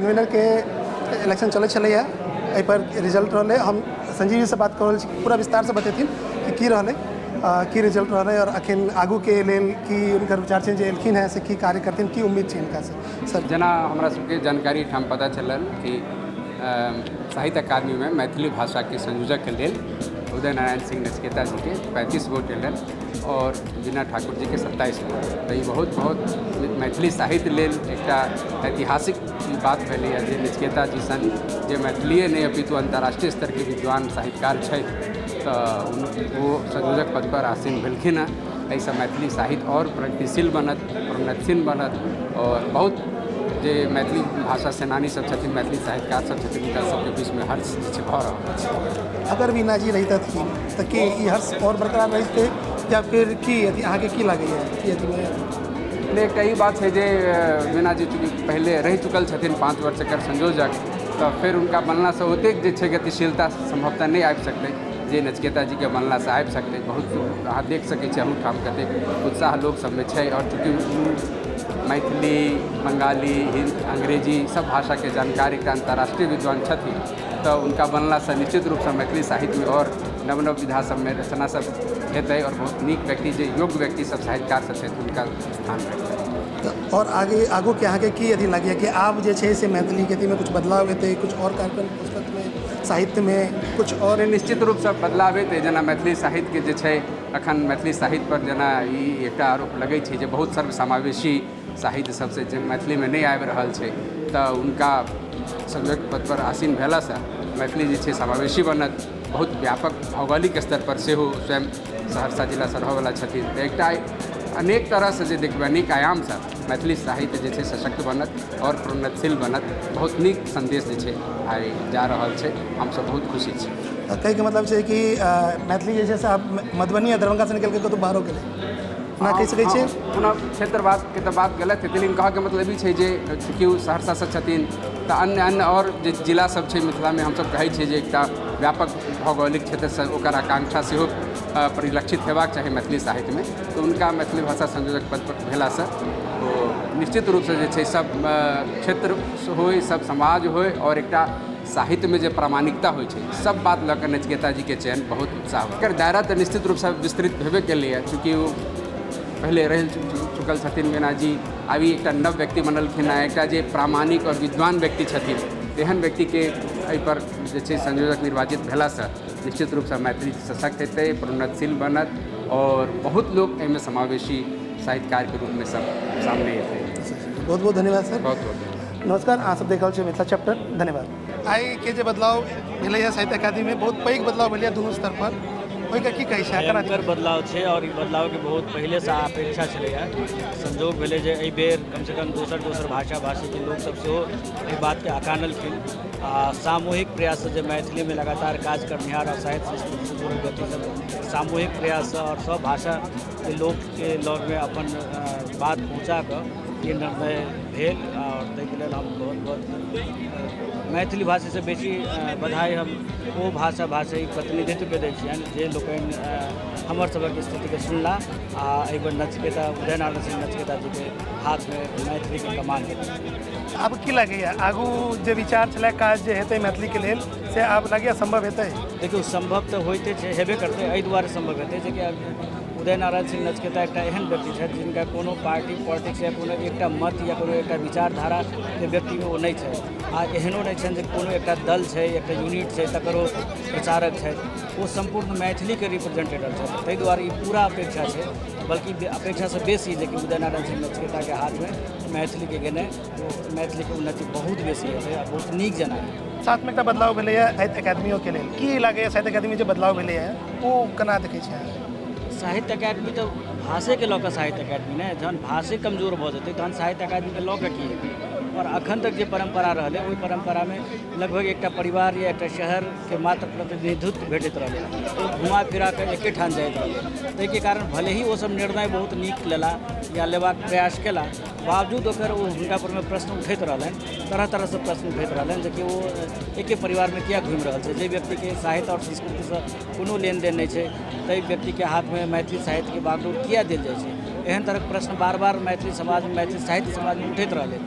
कन्वीनरके election चलै छलैए, एहिपर रिजल्ट रहलै। हम संजीव जीसँ बात कऽ रहल छी, पूरा विस्तारसँ बतेथिन कि की रहलै, की रिजल्ट रहलै आओर अखन आगूके लेल की हुनकर विचार छनि, जे एलखिन हेँ से की कार्य करथिन, की उम्मीद छै हिनकासँ। सर, जेना हमरा सबके जानकारी एहिठाम पता चलल कि साहित्य अकादमीमे मैथिली भाषाके संयोजकके लेल उदय नारायण सिंह नचिकेता जीके 35 वोट एलनि आओर वीणा ठाकुर जीके 27 वोट। तऽ ई बहुत बहुत मैथिली साहित्य लेल एकटा ऐतिहासिक बात भेलैए जे नचिकेता जी सन जे मैथिलिए नहि अपितु अन्तर्राष्ट्रीय स्तरके विद्वान साहित्यकार छथि, तऽ ओ संयोजक पदपर आसीन भेलखिन हेँ। एहिसँ मैथिली साहित्य आओर प्रगतिशील बनत, प्रोन्नतशील बनत आओर बहुत जे मैथिली भाषा सेनानी सब छथिन, मैथिली साहित्यकार सब छथिन, हुनका सबके बीचमे हर्ष जे छै भऽ रहल अछि। अगर वीणा जी रहितथिन तऽ की ई हर्ष आओर बरकरार रहितै या फिर की अथी अहाँके की लागैए की अथीमे? नहि, एकटा ई बात छै जे वीणा जी चूँकि पहिले रहि चुकल छथिन 5 वर्ष एकर संयोजक, तऽ फेर हुनका बनलासँ ओतेक जे छै गतिशीलता सम्भवतः नहि आबि सकतै जे नचिकेता जीके बनलासँ आबि सकतै। बहुत अहाँ देख सकै छी अहूठाम कतेक उत्साह लोक सबमे छै आओर चूँकि मैथिली, बंगाली, हिन्दी, अंग्रेजी सब भाषाके जानकार एकटा अन्तर्राष्ट्रीय विद्वान छथिन, तऽ हुनका बनलासँ निश्चित रूपसँ मैथिली साहित्यमे आओर नव नव विधा सबमे रचना सब हेतै आओर बहुत नीक व्यक्ति जे योग्य व्यक्ति सब साहित्यकार सब छथि हुनका स्थान भेटतै। तऽ आओर आगे आगूके अहाँके की अथी लागैए कि आब जे छै से मैथिलीके अथीमे किछु बदलाव हेतै, किछु आओर कार्यक्रम पुस्तकमे, साहित्यमे किछु आओर? निश्चित रूपसँ बदलाव हेतै। जेना मैथिली साहित्यके जे छै अखन मैथिली साहित्य पर जेना ई एकटा आरोप लगै छै जे बहुत सर्वसमावेशी साहित्य सबसँ जे मैथिलीमे नहि आबि रहल छै, तऽ हुनका संयोजक पद पर आसीन भेलासँ मैथिली जे छै समावेशी बनत। बहुत व्यापक भौगोलिक स्तर पर सेहो स्वयं सहरसा जिलासँ रहऽवला छथिन, तऽ एकटा अनेक तरहसँ जे देखबै अनेक आयामसँ मैथिली साहित्य जे छै सशक्त बनत आओर प्रोन्नतशील बनत। बहुत नीक सन्देश जे छै आइ जा रहल छै, हमसब बहुत खुशी छी। कहैके मतलब छै कि मैथिली जे छै से आब मधुबनी आ दरभंगासँ निकलिके कतहु बाहरो गेलै, ओना कहि सकै छियै? ओना क्षेत्रवादके तऽ बात गलत हेतै, लेकिन कहऽके मतलब ई छै जे चूँकि ओ सहरसासँ छथिन तऽ अन्य अन्य आओर जे जिला सब छै मिथिलामे, हमसब कहै छियै जे एकटा व्यापक भौगोलिक क्षेत्रसँ ओकर आकांक्षा सेहो परिलक्षित हेबाक चाही मैथिली साहित्यमे, तऽ हुनका मैथिली भाषा संयोजक पद पर भेलासँ ओ निश्चित रूपसँ जे छै सब क्षेत्र होइ, सब समाज होइ आओर एकटा साहित्यमे जे प्रामाणिकता होइ छै सब बात लऽ कऽ नचिकेता जीके चयन बहुत उत्साह। एकर दायरा तऽ निश्चित रूपसँ विस्तृत भेबे केलैए, चूँकि ओ पहिले रहि चुकल छथिन वीणा जी, आब ई एकटा नव व्यक्ति बनलखिन हेँ, एकटा जे प्रामाणिक आओर विद्वान व्यक्ति छथिन, तेहन व्यक्तिके एहिपर जे छै संयोजक निर्वाचित भेलासँ निश्चित रूपसँ मैथिली सशक्त हेतै, प्रोन्नतशील बनत आओर बहुत लोक एहिमे समावेशी साहित्यकारके रूपमे सब सामने एतै। बहुत बहुत धन्यवाद सर। बहुत बहुत धन्यवाद। नमस्कार, अहाँ सब देख रहल छी मिथिला चैप्टर। धन्यवाद। आइके जे बदलाव भेलैए साहित्य अकादमीमे, बहुत पैघ बदलाव भेलैए दुनू स्तर पर, ओहिके की कहै छै? भयंकर बदलाव छै आओर ई बदलावके बहुत पहिलेसँ अपेक्षा छलैए। संजोग भेलै जे एहि बेर कमसँ कम दोसर दोसर भाषा भाषीके लोकसब सेहो एहि बातके अकानलखिन आ सामूहिक प्रयाससँ जे मैथिलीमे लगातार काज करनिहार आओर साहित्य संस्कृतिसँ जुड़ल व्यक्तिसब सामूहिक प्रयाससँ आओर सब भाषाके लोकके लगमे अपन बात पहुँचा कऽ ई निर्णय भेल आओर ताहिके लेल हम बहुत बहुत मैथिली भाषीसँ बेसी बधाई हम ओ भाषा भाषीके प्रतिनिधित्वके दै छियनि जे लोकनि हमर सभक स्थितिके सुनला आ एहिबेर नचिकेता उदय नारायण सिंह नचिकेता जीके हाथमे मैथिलीके कमान देलनि। आब की लगैए आगू जे विचार छलै काज जे हेतै मैथिलीके लेल से आब लगैए सम्भव हेतै? देखियौ, सम्भव तऽ होइते छै, हेबे करतै। एहि दुआरे सम्भव हेतै जे कि उदय नारायण सिंह नचिकेता एकटा एहन व्यक्ति छथि जिनका कोनो पार्टी पॉलिटिक्स या कोनो एकटा मत या कोनो एकटा विचारधाराके व्यक्तिमे ओ नहि छथि आ एहनो नहि छनि जे कोनो एकटा दल छै, एकटा यूनिट छै तकर ओ प्रचारक छथि। ओ सम्पूर्ण मैथिलीके रिप्रेजेंटेटर छथि। ताहि दुआरे ई पूरा अपेक्षा छै, बल्कि अपेक्षासँ बेसी जे कि उदय नारायण सिंह नचिकेताके हाथमे मैथिलीके गेनाइ ओ मैथिलीके उन्नति बहुत बेसी हेतै आ बहुत नीक जेना हेतै। साथमे एकटा बदलाव भेलैए साहित्य अकादमियोके लेल, की लागैए साहित्य अकादमी जे बदलाव भेलैए ओ केना देखै छियै? साहित्य अकादमी तऽ भाषेके लऽ कऽ साहित्य अकादमी ने, जहन भाषे कमजोर भऽ जेतै तहन साहित्य अकादमीके लऽ कऽ की हेतै? आओर अखन तक जे परम्परा रहलै ओहि परम्परामे लगभग एकटा परिवार या एकटा शहरके मात्र प्रतिनिधित्व भेटैत रहलै, ओ घुमा फिरा कऽ एकेठाम जाइत रहलै। ताहिके कारण भले ही ओसभ निर्णय बहुत नीक लेला या लेबाक प्रयास केला, बावजूद ओकर ओ हुनका परमे प्रश्न उठैत रहलनि, तरह तरहसँ प्रश्न उठैत रहलनि जे कि ओ एके परिवारमे किया घुमि रहल छै। जाहि व्यक्तिके साहित्य आओर संस्कृतिसँ कोनो लेनदेन नहि छै ताहि व्यक्तिके हाथमे मैथिली साहित्यके बागडोर किया देल जाइ छै? एहन तरहक प्रश्न बार बार मैथिली समाजमे, मैथिली साहित्य समाजमे उठैत रहलै।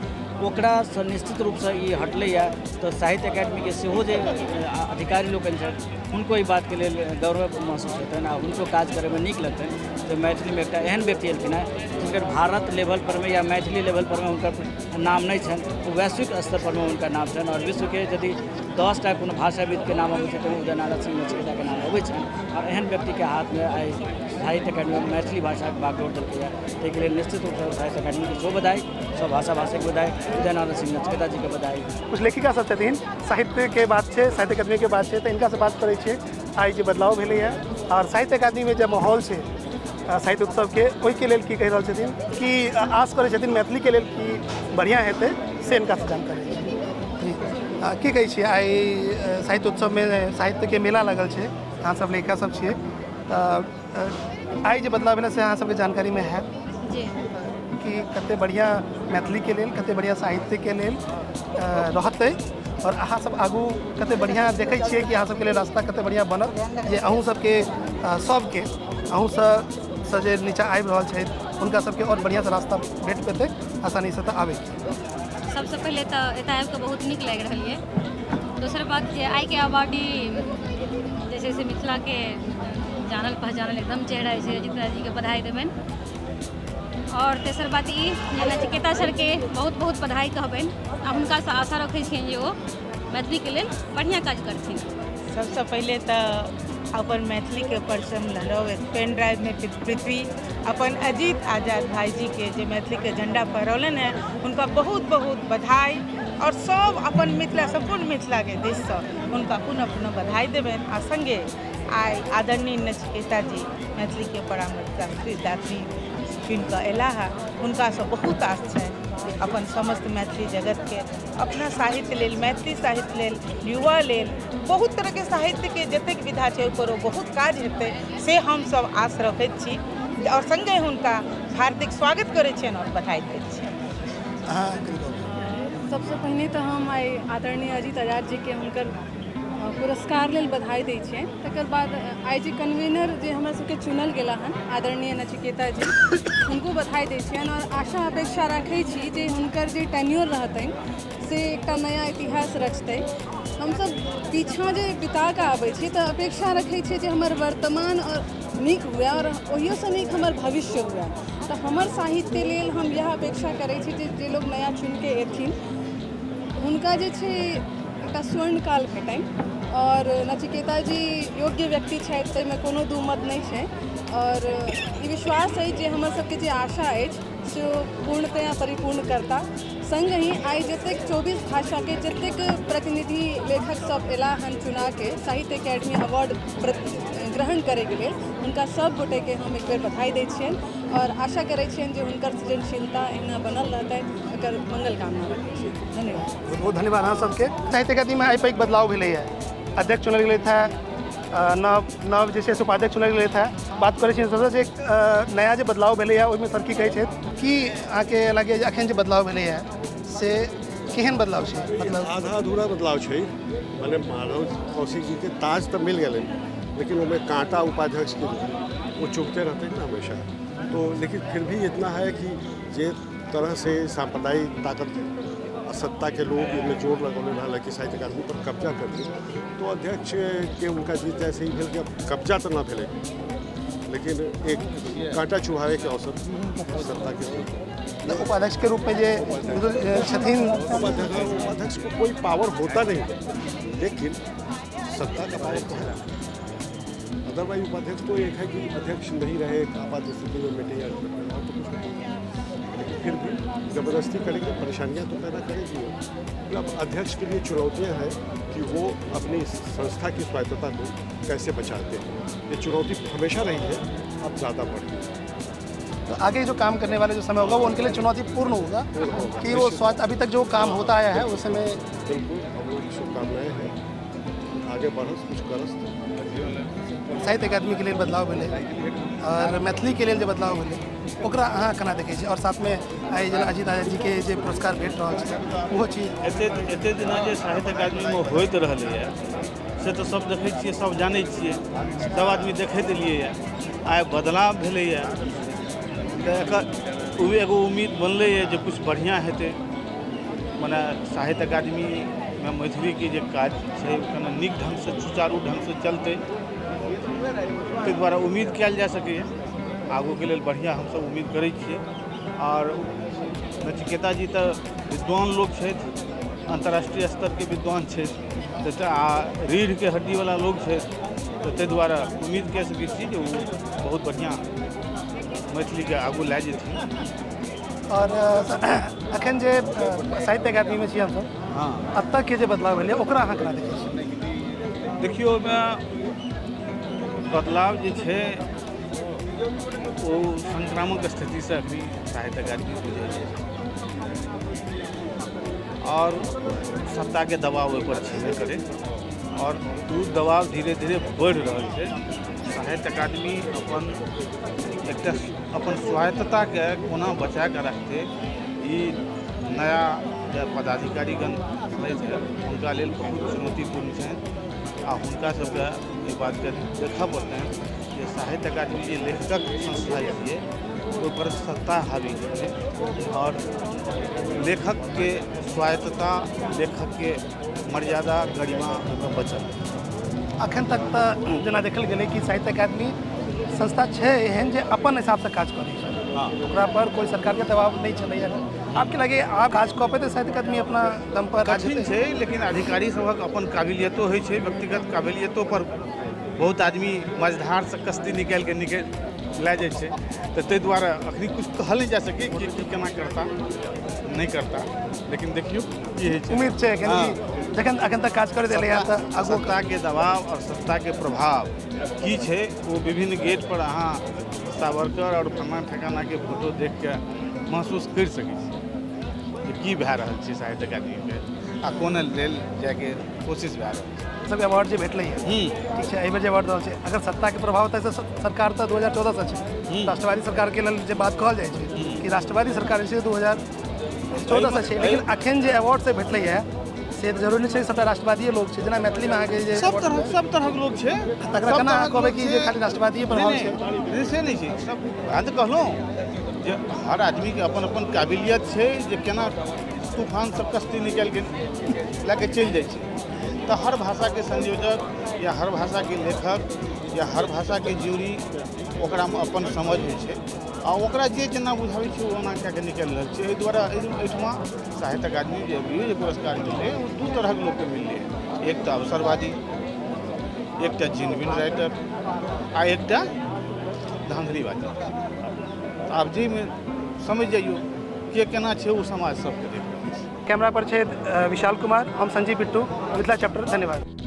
ओकरासँ निश्चित रूपसँ ई हटलैए। तऽ साहित्य अकादमीके सेहो जे अधिकारी लोकनि छथि हुनको एहि बातके लेल गौरव महसूस हेतनि आ हुनको काज करैमे नीक लगतनि जे मैथिलीमे एकटा एहन व्यक्ति एलखिन हेँ जिनकर भारत लेवल परमे या मैथिली लेवल परमे हुनकर नाम नहि छनि, ओ वैश्विक स्तर परमे हुनकर नाम छनि। आओर विश्वके यदि 10टा कोनो भाषाविदके नाम अबै छै तऽ उदयनारायण सिंह नचिकेताके नाम अबै छनि। आओर एहन व्यक्तिके हाथमे आइ साहित्य अकादमी मैथिली भाषाके बागडोर देलकैए, ताहिके लेल निश्चित रूपसँ साहित्य अकादमीके सेहो बधाई, सब भाषा भाषीके बधाई, उदयनारायण सिंह नचिकेता जीके बधाई। कुछ लेखिका सब छथिन, साहित्यके बात छै, साहित्य अकादमीके बात छै, तऽ इनकासँ बात करै छियै आइ जे बदलाव भेलैए आओर साहित्य अकादमीमे जे माहौल छै साहित्य उत्सवके, ओहिके लेल की कहि रहल छथिन, की आस करै छथिन मैथिलीके लेल की बढ़िआँ हेतै, से इनकासँ जानकारी जी। की कहै छियै आइ साहित्य उत्सवमे साहित्यके मेला लागल छै, अहाँ सब लेखिका सब छियै, तऽ आइ जे बदलाव भेलै से अहाँ सबके जानकारीमे हैत जी कि कते बढ़िआँ मैथिलीके लेल, कते बढ़िआँ साहित्यके लेल रहतै और अहाँ सब आगू कते बढ़िआँ देखै छियै कि अहाँ सबके लेल रास्ता कते बढ़िआँ बनत जे अहूँ सबके सबके अहूँसँ से जे नीचाँ आबि रहल छथि हुनका सबके आओर बढ़िआँसँ रास्ता भेट पेतै आसानीसँ तऽ आबैके। सबसँ पहिले तऽ एतऽ आबिकऽ बहुत नीक लागि रहल यऽ। दोसर बात जे आइके अवार्डी जे छै से मिथिलाके जानल पहचानल एकदम चेहरा छै, अजित राय जीके बधाई देबनि। और तेसर बात ई जे नचिकेता सरके बहुत बहुत बधाई कहबनि आ हुनकासँ आशा रखै छियनि जे ओ मैथिलीके लेल बढ़िआँ काज करथिन। सबसँ पहिले तऽ अपन मैथिलीके परचम लहराबै पेन ड्राइवमे पृथ्वी अपन अजीत आजाद भाईजीके जे मैथिलीके झण्डा फहरौलनि हेँ हुनका बहुत बहुत बधाई और सब अपन मिथिला सम्पूर्ण मिथिलाके दिससँ हुनका पुनः पुनः बधाई देबनि। आ सङ्गे आइ आदरणीय नचिकेता जी मैथिलीके परामर्शदात्री चुनिकऽ अयलाह हेँ, हुनकासँ बहुत आश छनि अपन समस्त मैथिली जगतके अपना साहित्य लेल, मैथिली साहित्य लेल, युवा लेल, बहुत तरहके साहित्यके जतेक विधा छै ओहिपर ओ बहुत काज हेतै से हमसब आश रखैत छी और सङ्गे हुनका हार्दिक स्वागत करै छियनि और बधाई दैत छियनि। सबसँ पहिने तऽ हम आइ आदरणीय अजीत आजाद जीके हुनकर पुरस्कार लेल बधाई दै छियनि। तकर बाद आइ जे कन्वीनर जे हमरा सबके चुनल गेला हन आदरणीय नचिकेता जी, हुनको बधाई दै छियनि और आशा अपेक्षा राखै छी जे हुनकर जे टेन्योर रहतनि से एकटा नया इतिहास रचतै। हमसब पीछाँ जे बिता कऽ आबै छी तऽ अपेक्षा रखै छियै जे हमर वर्तमान और नीक हुए और ओहियोसँ नीक हमर भविष्य हुए। तऽ हमर साहित्य लेल हम इएह अपेक्षा करै छी जे जे लोग नया चुनिके एथिन हुनका जे छै एकटा स्वर्णकाल भेटनि और नचिकेता जी योग्य व्यक्ति छथि, ताहिमे कोनो दू मत नहि छै और ई विश्वास अछि जे हमर सबके जे आशा अछि से ओ पूर्णतया परिपूर्ण करता। सङ्गहि आइ जतेक 24 भाषाके जतेक प्रतिनिधि लेखक सब अयलाह हन चुनाके साहित्य अकेडमी अवार्ड ग्रहण करैके लेल, हुनका सब गोटेके हम एक बेर बधाई दै छियनि और आशा करै छियनि जे हुनकर सृजनशीलता एहिना बनल रहतनि, एकर मंगल कामना रखै छी। धन्यवाद। बहुत बहुत धन्यवाद अहाँ सबके। साहित्य अकादमीमे आइ पैघ बदलाव भेलैए, अध्यक्ष चुनल गेलै हे, नव नव जे छै से उपाध्यक्ष चुनल गेलै हे। बात करै छी सबसँ जे नया जे बदलाव भेलैए ओहिमे सर की कहै छथि, की अहाँके लागैए जे एखन जे बदलाव भेलैए से केहन बदलाव छै? मतलब आधा अधूरा बदलाव छै, माने माधव कौशिक जी के ताज तऽ मिल गेलनि लेकिन ओहिमे कांटा उपाध्यक्ष के वो चुभते रहते हैं ना हमेशा, तो लेकिन फिर भी इतना है कि जे तरह से सांप्रदायिक ताकत और सत्ता के लोग इनमें जोर लगौने रहा कि साहित्य अकादमी पर कब्जा कर दी, तो अध्यक्ष के उनका जीत जैसे ही भेल कि अब कब्जा तो ना भेले लेकिन एक कांटा चुभावे के अवसर सत्ता के उपाध्यक्ष के रूप में जे छथिन उपाध्यक्ष को कोई पावर होता नहीं लेकिन सत्ता का पावर तो है। अदरवाइज उपाध्यक्ष तो एक है कि अध्यक्ष नहीं रहे, आपात स्थिति में मीटिंग और तो कुछ नहीं, लेकिन फिर भी ज़बरदस्ती करेंगे परेशानियां तो पैदा करेगी। मतलब अध्यक्ष के लिए चुनौतियां हैं कि वो अपनी संस्था की स्वायत्तता को कैसे बचाते हैं, ये चुनौती हमेशा रही है, अब ज़्यादा बढ़ गई। तो आगे जो काम करने वाले जो समय होगा वो उनके लिए चुनौतीपूर्ण होगा कि वो स्वास्थ्य अभी तक जो काम होता आया है उस समय बिल्कुल हम लोग शुभकामनाएँ हैं, आगे बढ़स कुछ करस। साहित्य अकादमी के लिए बदलाव भेलै और मैथिली के लेल जे बदलाव भेलै ओकरा अहाँ केना देखै छी, और साथमे आइ जेना अजीत आजाद जी के जे पुरस्कार भेट रहल छै ओहो चीज एते एते दिना जे साहित्य अकादमीमे होइत रहलैए से तऽ सब देखै छियै, सब जानै छियै, सब आदमी देखैत एलियैए। आइ बदलाव भेलैए तऽ एकर एगो उम्मीद बनलैए जे कुछ बढ़िआँ हेतै। मने साहित्य अकादमीमे मैथिलीके जे काज छै कने नीक ढङ्गसँ सुचारू ढङ्गसँ चलतै, ताहि दुआरे उम्मीद कयल जा सकैए। आगूके लेल बढ़िआँ हमसब उम्मीद करै छियै। आओर नचिकेता जी तऽ विद्वान लोक छथि, अन्तर्राष्ट्रीय स्तरके विद्वान छथि, तऽ आ रीढ़के हड्डीवला लोक छथि, तऽ ताहि दुआरे उम्मीद कऽ सकै छी जे ओ बहुत बढ़िआँ मैथिलीके आगू लए जेथिन। आओर अखन जे साहित्य अकादमीमे छी हमसब, हँ, एतऽके जे बदलाव भेलै ओकरा अहाँ केना देखै छी? देखियौ, ओहिमे बदलाव जे छै ओ संक्रामक स्थितिसँ अखनी साहित्य अकादमी गुजरि छै आओर सत्ताके दबाव ओहिपर छेबे करै, आओर ओ दबाव धीरे धीरे बढ़ि रहल छै। साहित्य अकादमी अपन एकटा अपन स्वायत्तताके कोना बचा कऽ रखतै, ई नया जे पदाधिकारीगण छथि हुनका लेल बहुत चुनौतीपूर्ण छनि। आ हुनका सबके एहि बातके देखऽ पड़तनि जे साहित्य अकादमी जे लेखकक संस्था छियै ओहिपर सत्ता हावी छै आओर लेखकके स्वायत्तता, लेखकके मर्यादा, गरिमा ओहिमे बचल। अखन तक तऽ जेना देखल गेलै कि साहित्य अकादमी संस्था छै एहन जे अपन हिसाबसँ काज करै छै, ओकरा पर कोइ सरकारके दबाव नहि छलैए। आपके लगे आप काज कऽ पेतै साहित्य अकादमी अपना दम पर? कठिन छै, लेकिन अधिकारी सभक अपन काबिलियतो होइ छै, व्यक्तिगत काबिलियतो पर बहुत आदमी मझधारसँ कश्ती निकालिके निकलि लए जाइ छै, तऽ ताहि दुआरे अखनी किछु कहल नहि जा सकै कि की केना करता नहि करता, लेकिन देखियौ की होइ छै। उम्मीद छै जखन अखन तक काज करैत एलै तऽ आगू सत्ताके दबाव आओर सत्ताके प्रभाव की छै ओ विभिन्न गेट पर अहाँ सावरकर आओर फलाना ठेकानाके फोटो देखिके महसूस करि सकै छी जे की भए रहल छै साहित्य अकादमीमे आ कोन लेल जाइके कोशिश भए रहल छै। सब अवार्ड जे भेटलै है, ठीक छै, एहिबेर जे अवार्ड रहल छै, अगर सत्ताके प्रभाव तऽ सरकार तऽ 2014सँ छै, राष्ट्रवादी सरकारके लेल जे बात कहल जाइ छै कि राष्ट्रवादी सरकार जे छै 2014सँ छै, लेकिन अखन जे अवार्ड से भेटलै है से जरूरी नहि छै सबटा राष्ट्रवादीए लोक छै। जेना मैथिलीमे अहाँके जे सब तरहक लोक छै, तकरा केना अहाँ कहबै कि जे खाली राष्ट्रवादीए प्रभाव छै? से नहि छै, सब अहाँ तऽ कहलहुँ जे हर आदमीके अपन अपन काबिलियत छै जे केना तूफानसँ कश्ती निकालिके लए कऽ चलि जाइ छै। तऽ हर भाषाके संयोजक या हर भाषाके लेखक या हर भाषाके ज्यूरी ओकरामे अपन समझ होइ छै आ ओकरा जे जेना बुझाबै छै ओ ओना कए कऽ निकालि रहल छै। एहि दुआरे एहिठमा साहित्य अकादमी जे अभी जे पुरस्कार मिललै ओ दू तरहक लोकके मिललै, एकटा अवसरवादी, एकटा जेन्युइन राइटर आ एकटा धांधलीबाजी। आब जाहिमे समझि जइयौ के केना छै ओ समाज सबके देख रहल छै। कैमरा पर छै विशाल कुमार, हम संजीव बिट्टू, मिथिला चैप्टर, धन्यवाद।